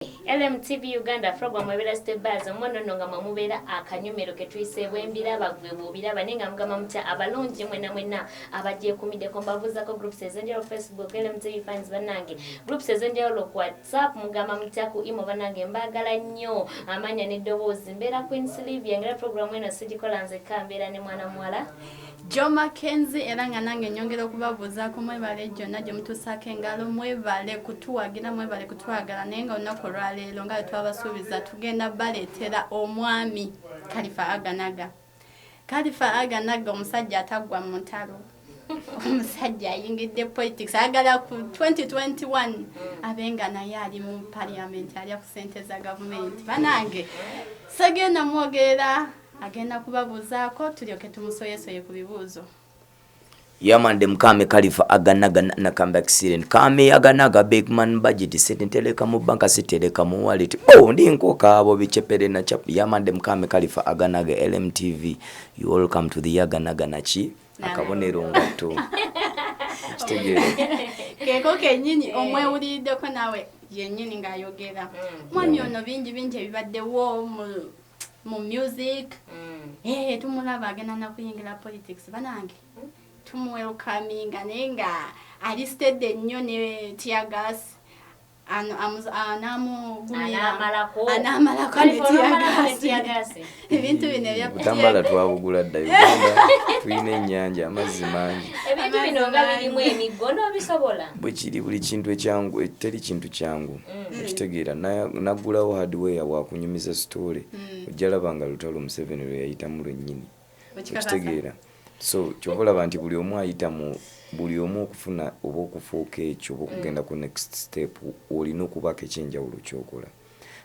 LMTV Uganda, program ebeera Step Buzz. Omwana nno nga mwe akanyomero ke tuyise bwembiraba, gwe bw'obiraba. Naye nga mugamba mutya abalungi mwena mwena abagyekumiddeko? Mbabuuzako groups ez'enjawulo Facebook, LMTV fans bannange, groups ez'enjawulo ku WhatsApp, mugamba mutya ku imo? Bannange, mbaagala nnyo. Amanya n'eddoboozi, mbeera Queen Sylvia. Ngera program eno sigikola nzekka, mbeera ne mwana muwala Joe Mackenzie. Era nga nange nyongera okubabuuzaako, mwebale gyonna gye mutuusaako engalo, mwebale kutuwagira, mwebale kutwagala. Naye nga olunaku olwaleero, nga bwe twabasuubiza, tugenda baleetera omwami Kalifa Aganaga. Kalifa Aganaga, omusajja ataggwa mu ntalo, omusajja ayingidde politics, ayagala ku 2021 abe nga naye ali mu parliament, alya ku sente za gavumenti. Banange, segenda mwogera, agenda kubabuuzaako, tulyoke tumusoyesoye ku bibuuzo. Yeah man, them call me Khalifa Aganaga na come back siren. Call me Aganaga, big man budget. Sente nteleka mu banka, siteleka mu wallet. Oh, ndi nkoka abo bichepere na chap. Yeah man, them call me Khalifa Aganaga, LMTV. You all come to the Aganaga nachi. Akabonero ngato. Kitegeera. Keeko kennyini omwewuliriddeko naawe yennyini ng'ayogera. Mwami ono, bingi bingi ebibaddewo mu music. Tumulaba agenda nakuyingira politics. Banange, tumuwelcominga, naye nga ali steady nnyo ne teargas anamugumira. Anaamalako. Anaamalako ne Khalifa, onaamalako ne teargas. Teargas. Ebintu bino ebya Butambala twabugula dda. Uganda tulina ennyanja, amazzi mangi. Ebintu bino nga birimu emiggo, n'obisobola? Bwe kiri, buli kintu ekyangu, teri kintu kyangu, okitegeera? Naggulawo hardware wakunyumiza story, ojja laba nga lutalo Museveni lwe yayitamu lwennyini. Okikakasa? Okitegeera? So kyova olaba nti buli omu ayita mu buli omu okufuna oba okufuuka ekyo oba okugenda ku next step, olina okubaako ekyenjawulo kyokola.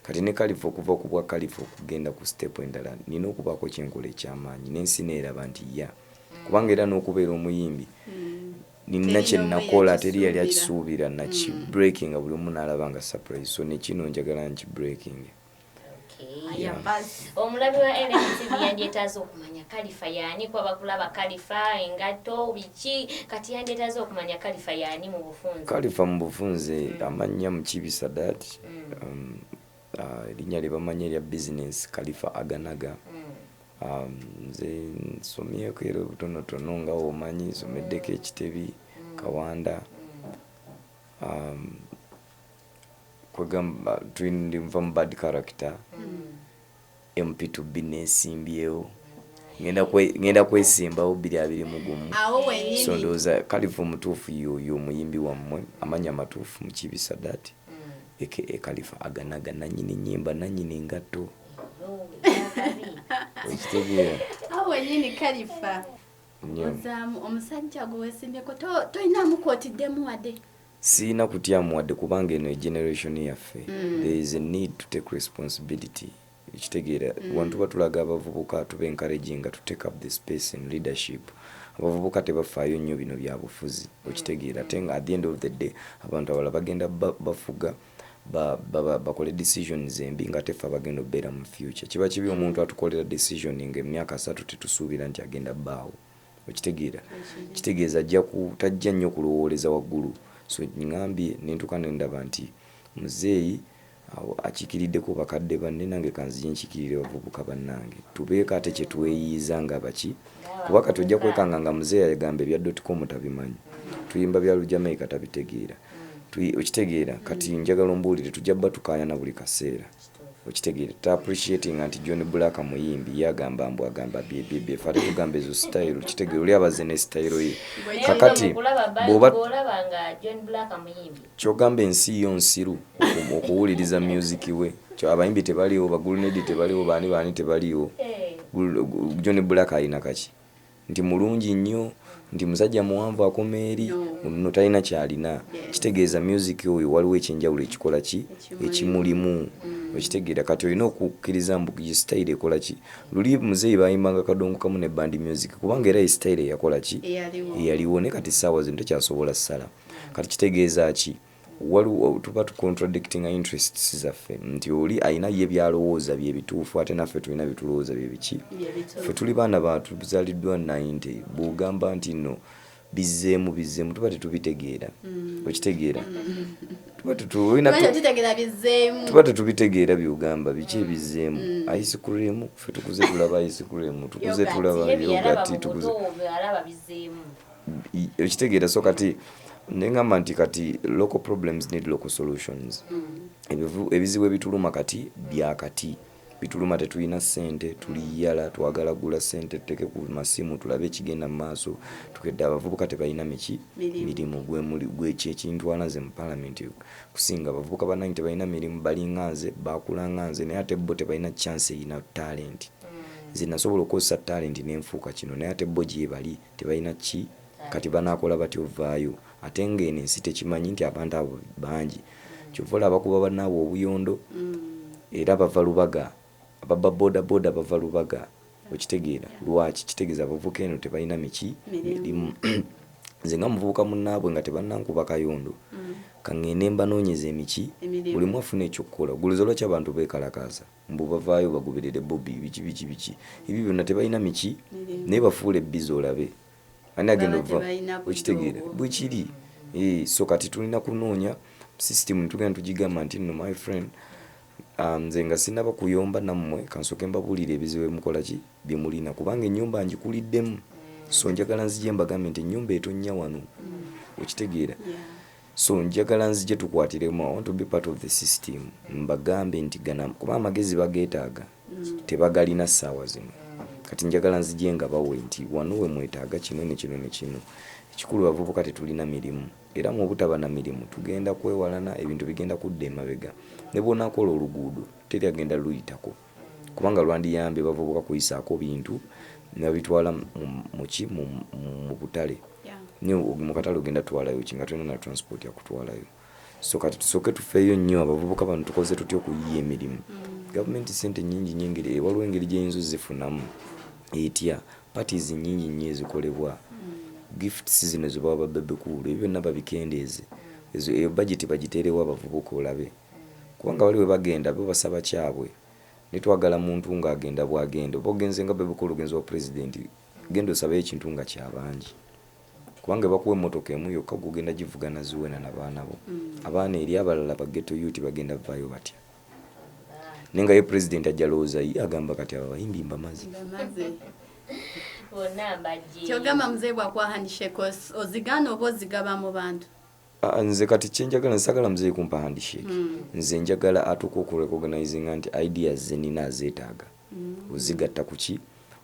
Kati ne Kalifa, okuva ku bwa Kalifa okugenda ku step endala, nina okubaako kyenkola ekyamaanyi nensi neeraba nti ya, kubanga era n'okubeera omuyimbi nina Teri kye n'omu nakola, teri yali yakisuubira. akisuubira, naki breaking buli omu n'alaba nga surprise. So nekino njagala nki breaking. Okay. Aya, basi. Omulabi wa LMTV yandyetaaze okumanya Kalifa yaani, kuba bakulaba Kalifa, engatto, biki. Kati yandyetaaze okumanya Kalifa yaani mu bufunze. Kalifa mu bufunze, amannya Mukibi Sadat, erinnya lye bamanyi erya business Kalifa Aganaga. Nze nsomyeko era obutonotono, nga omanyi, nsomeddeko ekitebi Kawanda. Kwegamba ndi nva mu bad character, MP2B, nesimbyewo, ngenda kwesimbawo 2021. Awo So wennyini. ndowooza Kalifa omutuufu yoyo omuyimbi wammwe, amanya amatuufu Mukibi Sadat aka Kalifa Aganaga, nanyini nyimba, nanyini engatto. Yo, ebyakabi. Okitegeera? Awo wennyini, Kalifa. Nnyo. Ozaamu omusajja gwe weesimbyeko, tolinaamu kwotiddemu wadde? Siina kutyamu wadde, kubanga eno generation yaffe, there is a need to take responsibility, ekitegeera? Wano tuba tulaga abavubuka, tuba encouraging to take up the space in leadership. Abavubuka tebafaayo nnyo bino byabufuzi, okitegeera? Ate nga at the end of the day abantu abalala bagenda bafuga, bakole decisions embi, nga tefe abagenda okubeera mu future. Kiba kibi omuntu atukolera decision nga emyaka 30 tetusuubira nti agenda bbaawo, okitegeera? Kitegeeza ajja tajja nnyo kulowooleza waggulu. So ŋŋambye nentuuka nendaba nti muzeeyi awo akiikiriddeko bakadde banne, nange kanzije nkiikirire bavubuka bannange, tubeeko ate kye tweyiiza nga baki, kuba kati ojja kwekanga nga muzeeyi agamba ebya .com tabimanyi, tuyimba bya Lujamaica tabitegeera. Okitegeera? Kati njagala ombuulire, tujja bba tukaayana buli kaseera, okitegeera? Ta appreciating nti John Black muyimbi, ye agamba mbu agamba byebyebye, fe ate tugamba ezo style, kitegeera? Oli abaze ne style ye. Naye Kakati mukulaba bw'oba bw'olaba nga John Black muyimbi. Kyogamba ensi yo nsiru okuwuliriza music we. Kyo abayimbi tebaliwo, bagulunedi tebaliwo, baani baani tebaliwo. John Black alina kaki nti mulungi nnyo, nti musajja muwanvu akoma eri? No. No, talina kyalina. Kitegeeza music oyo waliwo ekyenjawulo ekikola ki? Ekimulimu. Ekimulimu, okitegeera? Kati olina okukkiriza mbu ye style ekola ki. Luli muzeeyi bayimbanga kadongo kamu ne band music, kubanga era ye style eyakola ki? Eyaliwo. Eyaliwo. Naye kati essaawa zino tekyasobola ssala. Kati kitegeeza ki? Waliwo tuba tucontradictinga interests zaffe, nti oli alina ye byalowooza byebituufu, ate naffe tulina byetulowooza byebiki. Byebituufu. Ffe tuli baana batuzaaliddwa 90. Bw'ogamba nti no Bizzeemu, bizzeemu, tuba tetubitegeera. Okitegeera? Tuba Tuba tetutegeera bizzeemu. Tuba tetubitegeera byogamba. Biki ebizzeemu? Ice cream? Ffe tukuze tulaba ice cream, tukuze Yogurt, tulaba ye bye yalaba yogurt, mu tukuze buto bwe alaba bizzeemu. Okitegeera? So kati neŋŋamba nti kati local problems need local solutions. Ebizibu ebituluma kati byakati bituluma. Tetulina ssente, tuliyala, twagala gula ssente tuteke ku masimu tulabe ekigenda mu maaso. Tukedde abavubuka tebalina miki? Mirimu. Mirimu. Gwekyo ekintwala nze mu palamenti kusinga abavubuka bannange tebalina mirimu. Balinga nze, bakulanga nze, naye ate bo tebalina chance eyina talent. Nze nasobola okukozesa talent nenfuuka kino, naye ate bo gyebali tebalina ki. Kati banaakola batya ovaayo? Ate ng'eno ensi tekimanyi nti abantu abo bangi. Kyova olaba bakuba bannaabwe obuyondo, era bava Lubaga, ababba boda boda bava Lubaga. Okitegeera lwaki? Kitegeeza abavubuka eno tebalina miki? Mirimu. Mirimu. Nze nga muvubuka munnaabwe nga tebannankuba kayondo, kaŋŋende mbanoonyeza emiki? Emirimu. Buli mu afuna ekyokukola. Guluza lwaki abantu beekalakaasa mbu bavaayo bagoberere Bobi, biki biki biki ebyo byonna? Tebalina miki? Mirimu. Naye bafuula ebbizi olabe ani agenda Baba ova. tebalina budde Okitegeera? obwo. Bwekiri. So kati tulina kunoonya system, tugenda tugigamba nti no, my friend, nze nga sinaba kuyomba nammwe, kansooke mbabuulire ebizibu ebimukola ki byemulina, kubanga ennyumba ngikuliddemu. So njagala nzije mbagambe nti ennyumba etonnya wano. Okitegeera? Yeah. So njagala nzije tukwatiremu. I want to be part of the system, mbagambe nti gana, kuba amagezi bageetaaga, tebagalina ssaawa zino. Kati njagala nzije nga bawe nti wano we mwetaaga kino ne kino ne kino. Ekikulu, bavubuka tetulina mirimu, era mu butaba na mirimu tugenda kwewalana, ebintu bigenda kudda emabega. Ne bwonaakola oluguudo, teri agenda luyitako, kubanga lwandiyambye bavubuka kuyisaako bintu nabitwala muki mu butale. Yeah. Naye mu katale ogenda twalayo ki nga tolina na transport yakutwalayo? So kati tusooke tufeeyo nnyo abavubuka bano, tukoze tutya okuyiya emirimu? Gavumenti sente nyingi nnyo, engeri waliwo engeri gyeyinza ozifunamu etya? Parties nyingi nnyo ezikolebwa, gifts zino zebawa ba Bebe Cool, ebyo byonna babikendeeze. Ezo eyo budget bagiteerewo abavubuka olabe, kubanga bali we bagenda bo basaba kyabwe. Netwagala muntu ng'agenda bwagenda, oba ogenze nga Bebe Cool, ogenze wa president, genda osabeyo ekintu nga kyabangi, kubanga bakuwa emmotoka emu yokka, gugenda givuga naziwena nabaana bo. Abaana eri abalala ba ghetto youth bagenda vaayo batya? Naye nga ye president ajja lowooza ye agamba kati abo abayimbi mbamaze. Bamaze. Bonna mbajje. Kyogamba muzeeyi bwakuwa handshake ozigaana oba ozigaba mu bantu? Ah, nze kati kyenjagala, nsagala muzeeyi kumpa handshake. Nze njagala atuuka okurecognizinga nti ideas zenina azeetaaga, ozigatta ku ki,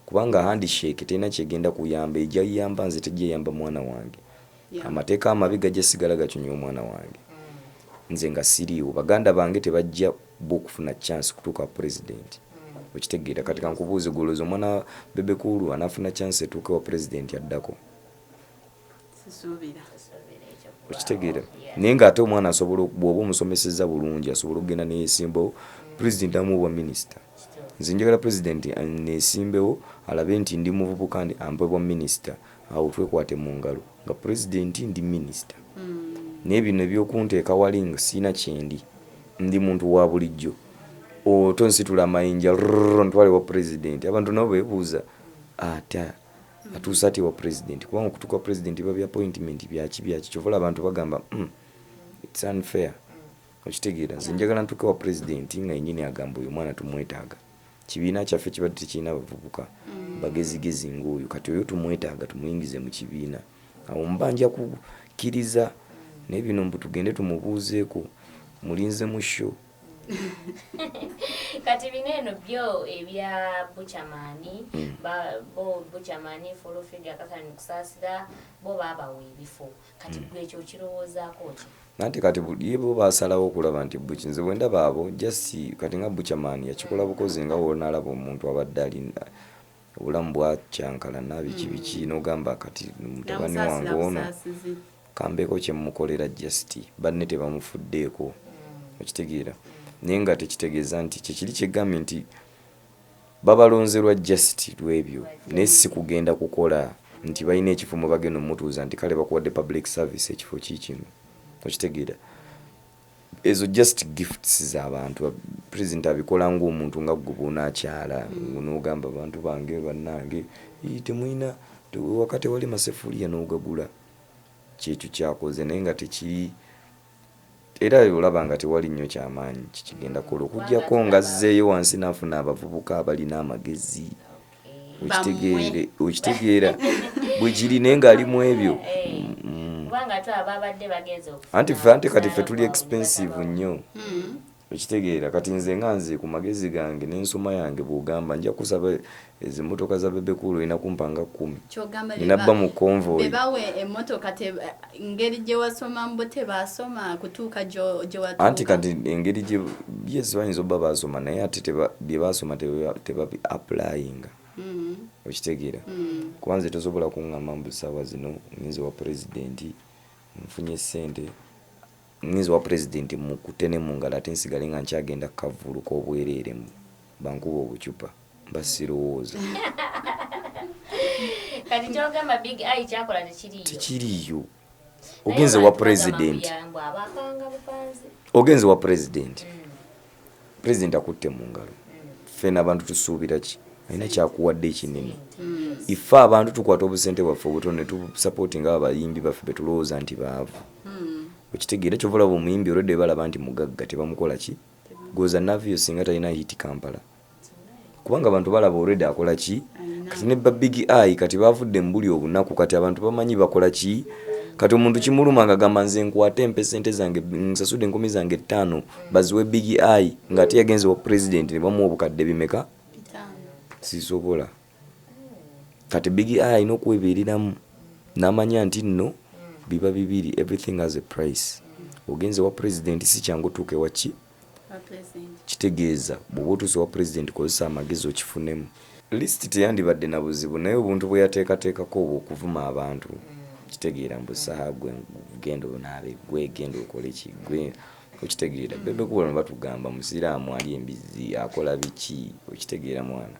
kubanga handshake terina kyegenda kuyamba. Ejja yamba nze, tejja eyamba mwana wange. Amateeka amabi gajja sigala gacunya omwana wange nze nga siriiwo. Baganda bange tebajja bokufuna chance kutuuka president. Okitegeera? Kati kankubuuze, goloza omwana Bebe Cool anaafuna chance etuuke wa president addako? Sisuubira. Okitegeera? Naye ng'ate omwana asobola bw'oba omusomeseza bulungi, asobola okugenda neyesimbawo, president amuwa obwa minisita. Nze njagala president nesimbewo, alabe nti ndi muvubuka, ndi ampe bwa minisita, awo twekwate mu ngalo nga president ndi minisita. Naye bino ebyokunteeka wali nga siina kyendi, ndi muntu wa bulijjo, otonsitula amayinja rrrr, ntwale wa president, abantu nabo bebuuza ate atuusa atya wa president? Kubanga okutuuka wa president biba bya appointment, byaki byaki. Kyova abantu bagamba, it's unfair." Okitegeera? Nze njagala ntuuke wa president nga yenyini agamba, "Oyo mwana tumwetaaga, kibiina kyaffe kibadde tekirina bavubuka bagezigezi ngaoyo, kati oyo tumwetaaga, tumuyingize mu kibiina." Awo mba nja kukkiriza. Naye bino mbu tugende tumubuuzeeko, mulinze mu show. Kati bino eno byo ebya Buchaman, bo Buchaman, Full Figure, Catherine Kusaasira, bo baabawa ebifo. Kati gwe ekyo okirowoozaako ki? Nanti kati ye bo basalawo okulaba nti Buki, nze bwe ndaba abo just kati nga Buchaman yakikola bukozi, nga wonaalaba omuntu abadde alina obulamu bwakyankalana biki biki, n'ogamba kati mutabani wange Namusaasira ono busaasizi. Kambeeko kyemukolera, just banne tebamufuddeeko. Okitegeera? Naye nga tekitegeeza nti kyekiri kyegambye nti babalonzerwa just lwebyo, naye si kugenda kukola nti balina ekifo mwe bagenda omutuuza nti kale bakuwadde public service, ekifo kiikino. Okitegeera? Ezo just gifts z'abantu. President abikola ngaomuntu nga gwe bwonaakyala n'ogamba, "Bantu bange bannange, ii, temulina waka, tewali masefuliya," n'ogagula. Kyekyo kyakoze, naye nga tekiri, era olaba nga tewali nnyo kyamaanyi kikigenda kola, okugjako nga azzeeyo wansi n'afuna abavubuka abalina amagezi. Okitegeere, okitegeera bwe kiri, naye ng'ali mu ebyo. Kubanga ate ababadde bagenze okufuna Anti ffe, anti kati ffe tuli omusaala expensive gwabwe. nnyo, okitegeera? Kati nze nga nze ku magezi gange n'ensoma yange, bw'ogamba nja kusaba ezo emmotoka za Bebe Cool, olina kumpa nga 10. Kyogamba Nina bba mu convoy. Bebawe emmotoka, ngeri gye wasoma mbo tebasoma kutuuka gye watuuka. Anti kati engeri gye, yes, bayinza obba basoma, naye ate bye basoma tebabi applyinga. Okitegeera? Kuba nze tosobola kuŋŋamba mbu ssaawa zino ngenze wa pulezidenti, nfunye ssente, ngenze wa pulezidenti mukute ne mu ngalo, ate nsigale nga nkyagenda kavvulu k'obwereere mu bankuba obucupa, mba sirowooza. Kati kyogamba Big Eye kyakola tekiriiyo? Tekiriiyo. Naye Ogenze wa abantu bagamba pulezidenti. mbu abapanga bupanzi. Ogenze wa pulezidenti, pulezidenti akutte mu ngalo. Ffena abantu tusuubira ki? Alina kyakuwadde ekinene. Ife abantu tukwata obusente bwaffe obutono ne tusupportinga abo abayimbi baffe betulowooza nti baavu. Okitegeera? Kyova olaba omuyimbi olwedde balaba nti mugagga, tebamukola ki goza Navio singa talina hit Kampala, kubanga abantu balaba olwedde akola ki. Kati ne ba Big Eye kati bavudde mu buli obunaku, kati abantu bamanyi bakola ki. Kati omuntu kimuluma nga gamba, nze nkwate empe sente zange, nsasudde 5000 baziwe Big Eye, ng'ate yagenze wa president ne bamuwa obukadde bimeka? 5. Sisobola. Kati Big Eye alina okwebeereramu n'amanya nti nno biba bibiri, everything has a price. Ogenze wa president, si kyangu otuuke waki. Wa president. Kitegeeza bw'oba otuuse wa president, kozesa amagezi okifunemu. List teyandibadde na buzibu, naye obuntu bwe yateekateekako obwo okuvuma abantu, kitegeera mbu saha gwe genda onaabe, gwe genda okole ki, gwe, okitegeera? Bebe Cool batugamba musiraamu, ali embizzi, akola biki, okitegeera mwana?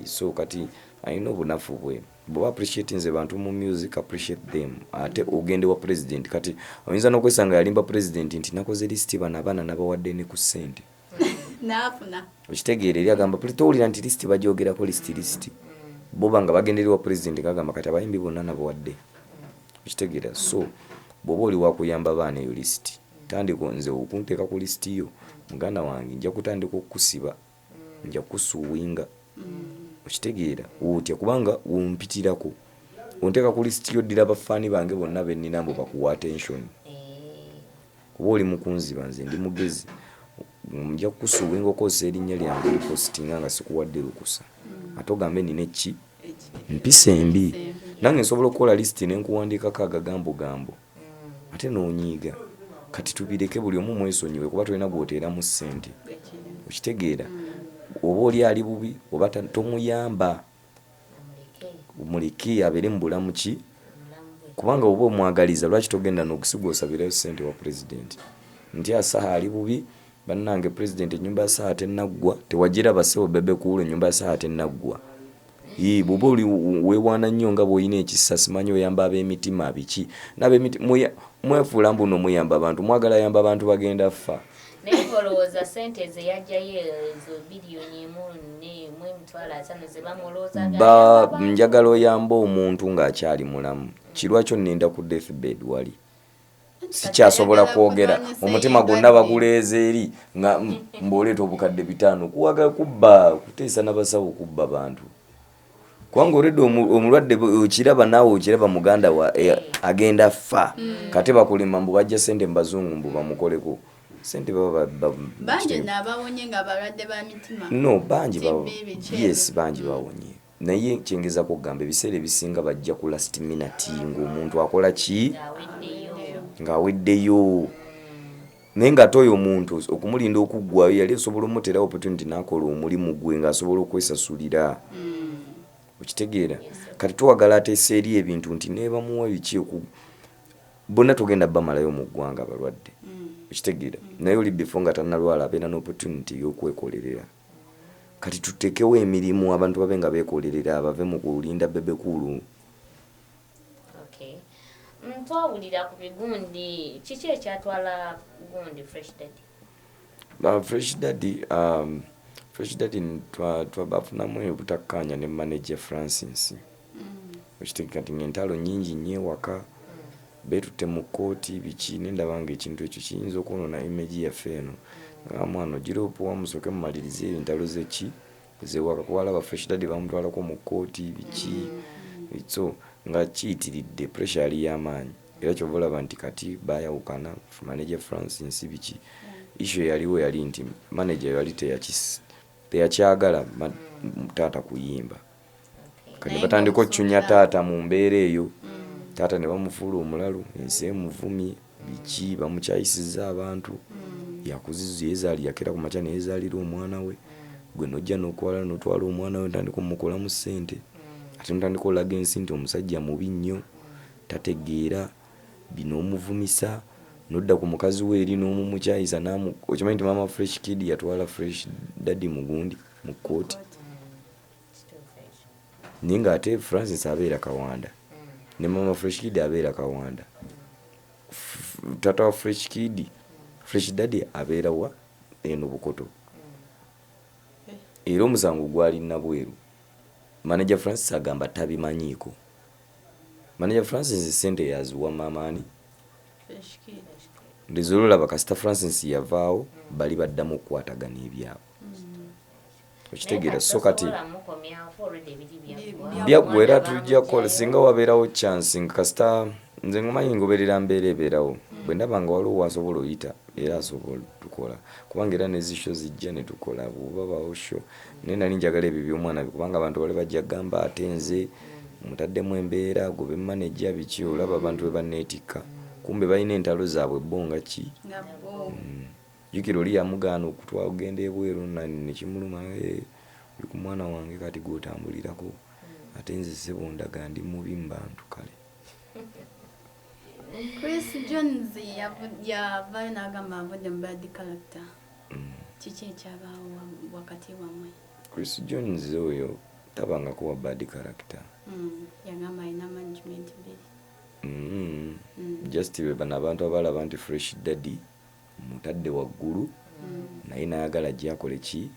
So kati alina obunafu bwe. Bw'oba appreciate nze bantu mu music, appreciate them. Ate ogende wa president, kati oyinza n'okwesanga yalimba president nti nakoze list, bano abaana nabawadde ne ku ssente. Naafuna. Okitegeera? Eri agamba, towulira nti list bagyogerako, list, list, boba nga bagenda eri wa president gagamba kati abayimbi bonna nabawadde. Okitegeera? So bw'oba oli wakuyamba baana, eyo list tandika nze okunteeka ku list yo, muganda wange, nja kutandika okukusiba, nja kukusuuwinga. Okitegeera otya? Kubanga wompitirako onteeka ku list yo, ddira bafaani bange bonna bennina mbu bakuwa attention. Oba oli mukunziba, nze ndi mugezi, nja kukusuuwinga okozesa erinnya lyange okupositinga nga sikuwadde lukusa, ate ogambe nina eki mpisa embi. Nange nsobola okukola list nenkuwandiikako agagambogambo, ate n'onyiiga. Kati tubireke, buli omu mwesonyiwe, kuba tolina gwoteeramu ssente. Okitegeera? Oba oli ali bubi oba tomuyamba, muleke abeere mu bulamu ki, kubanga oba omwagaliza, lwaki togenda n'okusiga osabirayo ssente wa pulezidenti nti asaha ali bubi? Bannange, pulezidenti, ennyumba ya Saha tennaggwa, tewagiraba ssebo Bebe Cool, ennyumba ya Saha tennaggwa. Ii, bw'oba oli weewaana nnyo nga bw'olina ekisa, simanyi oyamba ab'emitima biki mwefuula mbu no muyamba abantu, mwagala yamba abantu bagenda ffa. Naye ng'olowooza sente ze yajjayo ezo 1,150 billion ze bamulowooza? Ba njagala oyamba omuntu ng'akyali mulamu. Kirwakyo nninda ku deathbed wali sikyasobola kwogera, omutima gwonna baguleeza eri nga mbw'oleeta obukadde 500 kuwaga kubba, kuteesa n'abasawo kubba bantu, kubanga olwedde omulwadde okiraba naawe, okiraba muganda wa agenda fa, kate bakulima mbu bajja sente mu bazungu mbu bamukoleko sente baba Bangi naabawonye nga balwadde ba mitima. No, bangi. TB, biki Yes, ebyo. bangi bawonye, naye kyengezako okugamba, ebiseera ebisinga bajja ku last minute ng'omuntu akola ki? Ng'aweddeyo. Ng'aweddeyo, naye ng'ate oyo omuntu okumulinda okuggwayo, yali osobola omuterawo opportunity n'akola omulimu gwe ng'asobola okwesasulira. Okitegeera? Kati twagala ateesa eri ebintu nti nebamuwa biki bonna tugenda bamalayo mu ggwanga abalwadde. Okitegeera? Naye oli before nga tannalwala abeera n'opportunity ey'okwekolerera. Kati tuteekewo emirimu, abantu babe nga beekolerera, bave mu kulinda Bebe Cool. Okay. Twawulira ku bigundi, kiki ekyatwala gundi Fresh Daddy? Fresh Daddy, Fresh Daddy bafunamu obutakkaanya ne manager Francis. Okitegeera nti ng'entalo nnyingi nnyo ewaka. Beetutte mu kkooti biki, nendaba nga ekintu ekyo kiyinza okwonoona image yaffe eno. Nga mwana ogira opuwa, musooke mumalirize entalo zeki zewaka, kuba alaba Fresh Daddy bamutwalako mu kkooti biki, so nga kiyitiridde, pressure yali y'amaanyi. Era kyova olaba nti kati bayawukana, manager Francis biki. Issue yaliwo yali nti manager yali teyakyagala taata kuyimba. Kati Naye batandika ocunya ng'omusuubira- taata mu mbeera eyo, taata ne bamufuula omulalu, ensi emuvumye biki, bamukyayisiza abantu. Yakuziza, yezaali yakera ku makya neyezaalira omwana we, gwe nojja nokwala notwala omwana we, ntandika omukolamu ssente, ate notandika olaga ensi nti omusajja mubi nnyo, tategeera bino, omuvumisa, nodda ku mukazi we eri n'omumukyayisa. Okimanyi nti maama Fresh Kid yatwala Fresh Daddy mugundi mu kkooti? Kituufu ekyo. Naye ng'ate Francis abeera Kawanda ne mama Fresh Kid abeera Kawanda. Taata wa Fresh Kid, Fresh Daddy, abeera wa eno Bukoto, era omusango gwali nabweru. Manager Francis agamba tabimanyiiko. Manager Francis sente yaziwa maamaani. Fresh Kid. Ndizolo olaba kasita Francis yavaawo, bali baddamu okukwatagana ebyabwe, okitegeera? So kati Tosobola mukomyawo, already ebiri byaggwa. Byaggwa, era Omwana tujja kukola bamuggyayo. Singa wabeerawo chance, nga kasita nze ngumanyi ngoberera mbeera ebeerawo, bwe ndaba nga waliwo wasobola oyita, era asobola tukola, kubanga era nezi show zijja ne tukola bw'oba bawo show. Naye nali njagala ebyo by'omwana, kubanga abantu bali bajja gamba ate nze mutaddemu embeera gobe manager biki. Olaba abantu bwe banneetikka, kumbe balina entalo zaabwe bo nga ki. Nga bo. Jjukira oli yamugaana okutwala okugenda ebweru, nekimuluma, "Eh, oli ku mwana wange kati gw'otambulirako, ate nze ssebo ndaga ndi mubi mu bantu." Kale. Chris Jones yavaayo n'agamba avudde mu Bad Character. Kiki ekyabaawo wakati wammwe? Chris Jones oyo tabangako wa Bad Character. Yagamba alina management bbiri. Just be bano abantu abalaba nti Fresh Daddy mutadde waggulu, naye nayagala gyakole ki,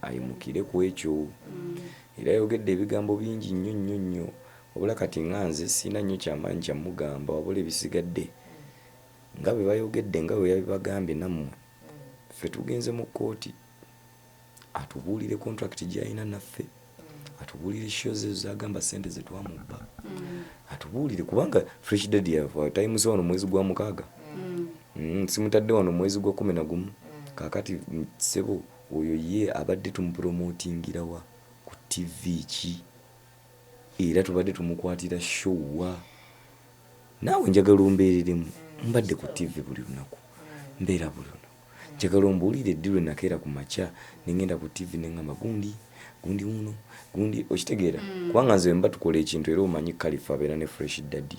ayimukire ku ekyo. Era ayogedde ebigambo bingi nnyo nnyo nnyo, wabula kati nga nze siina nnyo kyamaanyi kyamugamba, wabula ebisigadde nga bwe bayogedde, nga bwe yabibagambye nammwe. Ffe tugenze mu kkooti atubuulire contract gy'alina naffe, atubuulire shows ezo zagamba sente zetwamubba, atubuulire, kubanga Fresh Daddy yava tayimusa wano mwezi gwa 6. Simutadde wano mwezi gwa 11. Kakati ssebo oyo ye abadde tumupromotingira wa ku TV ki, era tubadde tumukwatira show wa? Naawe njagala ombeereremu, mbadde ku TV buli lunaku, mbeera buli lunaku. Njagala ombuulire ddi lwe nakeera ku makya nengenda ku TV neŋŋamba gundi gundi uno gundi, okitegeera? Kubanga nze mba tukola ekintu, era omanyi Kalifa abeera ne Fresh Daddy.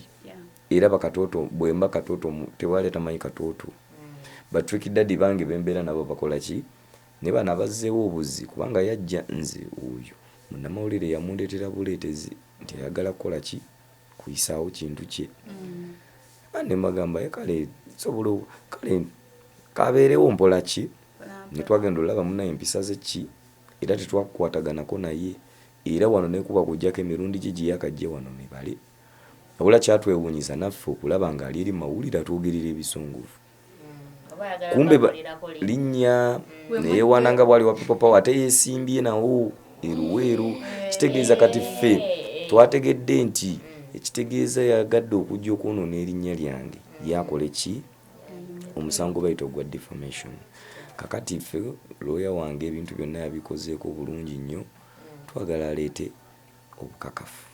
Era bakatooto bwemba katooto tewali atamanyi katooto. Ba Trick Daddy bange bembeera nabo bakola ki, ne bano abazzeewo obuzi, kubanga yajja nze oyo munnamawulire yamundeetera buleetezi nti ayagala kukola ki, kuyisaawo kintu kye. Ne mbagamba, "Ye kale sobola kale kabeerewo mpola ki." Ne twagenda olaba munaye empisa ze ki, era tetwakwataganako naye. Era wano nekuba kujjako emirundi gye gye yakajje wano mibale, wabula kyatwewuunyisa naffe okulaba ng'ali eri mawulire atwogerera ebisongovu. Oba ayagala Kumbe kwakolерako linnya. Linnya We neyeewaana nga bwali wa People Power, ate yeesimbye nawo eruweeru. Kitegeeza kati ffe twategedde nti ekitegeeza yagadde okujja okwonoona erinnya lyange, yakole ki, omusango bayita ogwa defamation. Kakati ffe looya wange ebintu byonna yabikozeeko bulungi nnyo, twagala aleete obukakafu.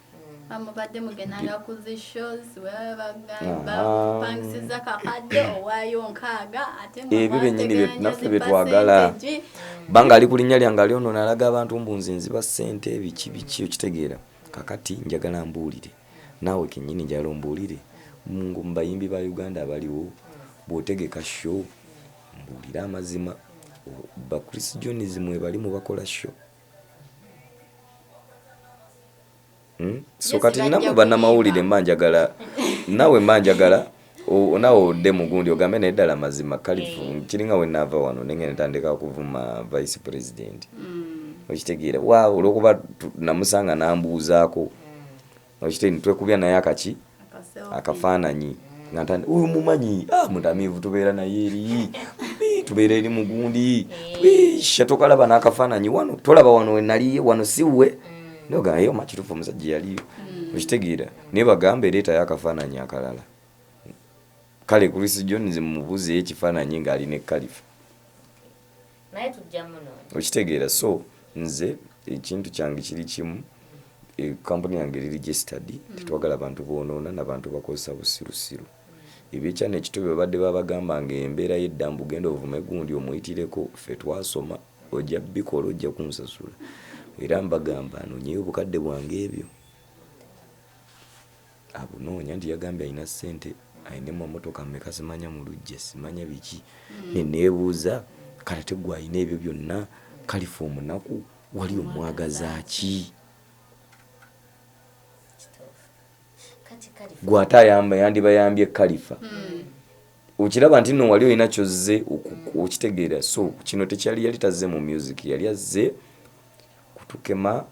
Mubadde mugendanga ku zi shows, Aha. bapangisiza kakadde owaayo 60, ate nga Ebyo byennyini mwategeranya naffe zi bye twagala. percentage. Banga ali ku linnya lyange ali ono nalaga abantu mbu nze nziba ssente biki biki, okitegeera? Kakati njagala mbuulire naawe kennyini, njagala ombuulire mu bayimbi ba Uganda abaliwo, bw'otegeka show, mbuulire amazima, ba Chris Jones mwebali mu bakola show? So Yes, kati bajja nammwe bannamawulire, kuyimba. mba njagala naawe, mba njagala naawe odde mugundi ogambe naye ddala mazima kalifu kiringa we naava wano nengenda ntandika kuvuma vice president, okitegeera? Wa olwokuba namusanga nambuuzaako, okitegeera, twekubya naye akaki Akaselfie. Akafaananyi. Nga ntandi oyo mumanyi, ah, mutamiivu, tubeera naye eri, tubeera eri mugundi. Sha, tokalaba n'akafaananyi wano, tolaba wano wenaliye wano, siwe noga yo makitufu, omusajja yaliyo, okitegeera? Naye bagambe ereetayo akafaananyi akalala. Kale Chris Jones mubuuzeyo ekifaananyi ng'alina ekalifa. Naye tujja munoonya. Okitegeera? So nze ekintu kyange kiri kimu, kampuni yange eri registered. Tetwagala bantu boonoona nabantu bakozesa busirusiru. Ebyekyana ekito bye babadde babagamba nga embeera y'eddambu, genda ovume gundi omuyitireko, ffe twasoma, ojja bikola, ojja kunsasula. Era mbagamba anoonyeyo obukadde bwange, ebyo abunoonya nti yagambye alina ssente, alina emamotoka meka simanya mu lujja, simanya biki. Neneebuuza, kale ate gwe alina ebyo byonna, kalifa omunaku wali omwagaza ki? Kituufu. Kati kalifa Gwe ate ayamba, yandibayambye kalifa. Okiraba nti nno wali olina kyozze okitegeera? So kino tekyali, yali tazze mu music, yali azze kutukema,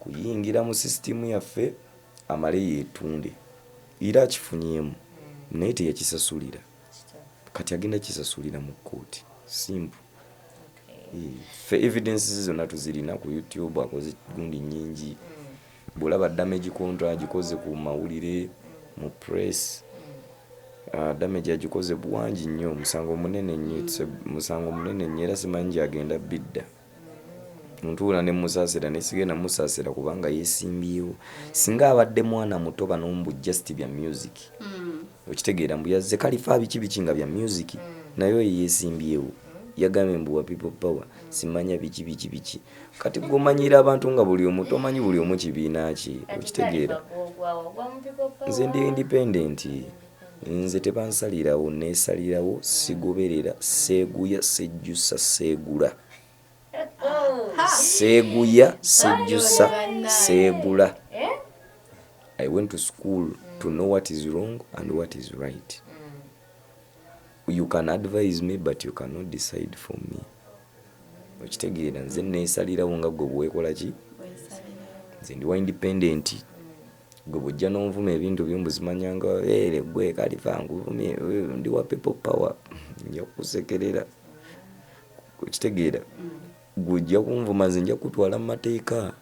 kuyingira mu sisitimu yaffe amale yeetunde. Era akifunyeemu, naye teyakisasulira. Kati agenda kisasulira mu kkooti, simple. Ffe evidence zonna tuzirina ku YouTube, akoze gundi nyingi. Bwolaba damage control agikoze ku mawulire, mu press, damage agikoze bwangi nnyo. Omusango munene nnyo. It's a musango munene nnyo, era simanyi gyagenda bidda. Ntuula ne musaasira, naye sigenda musaasira kubanga yeesimbyewo. Singa abadde mwana muto, bano mbu just bya music, okitegeera? Mbu yazze kalifa biki biki nga bya music, naye oyo yeesimbyewo, yagambye mbu wa People Power, simanya biki biki biki. Kati gwomanyira abantu nga buli omu tomanyi buli omu kibiina ki, okitegeera? Nze ndi independent, nze tebansalirawo, neesalirawo, sigoberera, seeguya, sejjusa, seegula, seeguya, sejjusa, seegula. I went to school to know what is wrong and what is right. You can advise me, but you cannot decide for me, okitegeera? Nze neesalirawo nga gwe bwekola ki. Nze ndi wa independent. Gwe bwojja n'onvuma ebintu byo mbuzimanyanga ere gwe kalifa nkuvumye, ndi wa People Power, nja kukusekerera, okitegeera? Gwe ojja kunvuma, nze nja kutwala mu mateeka.